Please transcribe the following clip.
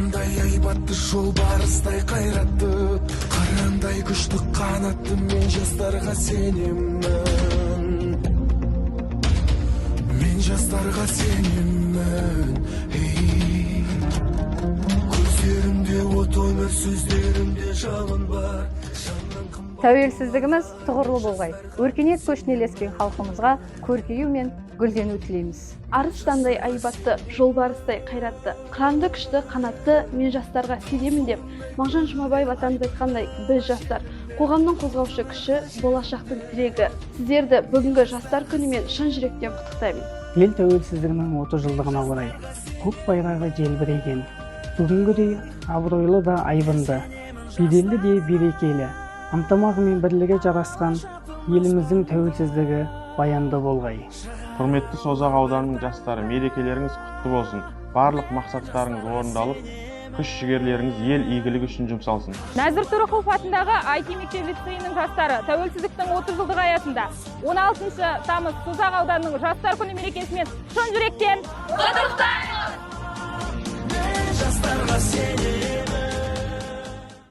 Арыстандай айбатты, жолбарыстай қайратты, қырандай күшті, қанатты, мен жастарға сенемін, мен жастарға сенемін, ей. Көздерімде от, өмір, сөздерімде жалын бар, жаннан қымбат. Тәуелсіздігіміз тұғырлы болғай! Өркениет көшіне ілескен халқымызға көркею мен гүлдену тілейміз. Арыстандай айбатты, жолбарыстай қайратты, қыранды күшті қанатты, мен жастарға сенемін деп Мағжан Жұмабаев атамыз айтқандай, біз, жастар, қоғамның қозғаушы күші, болашақтың тірегі. Сіздерді бүгінгі Жастар күнімен шын жүректен құттықтаймын. Ел тәуелсіздігінің 30 жылдығына орай көк байрағы желбіреген бүгінгідей абыройлы да айбынды, беделді де берекелі, ынтымағы мен бірлігі жарасқан еліміздің тәуелсіздігі баянды болғай! Құрметті Созақ ауданының жастары, мерекелеріңіз құтты болсын! Барлық мақсаттарыңыз орындалып, күш жігерлеріңіз ел игілігі үшін жұмсалсын. Нәзір Төреқұлов атындағы IT мектеп лицейінің жастары тәуелсіздіктің 30 жылдығы аясында 16 тамыз, Созақ ауданының Жастар күні мерекесімен шын жүректен құттықтаймыз!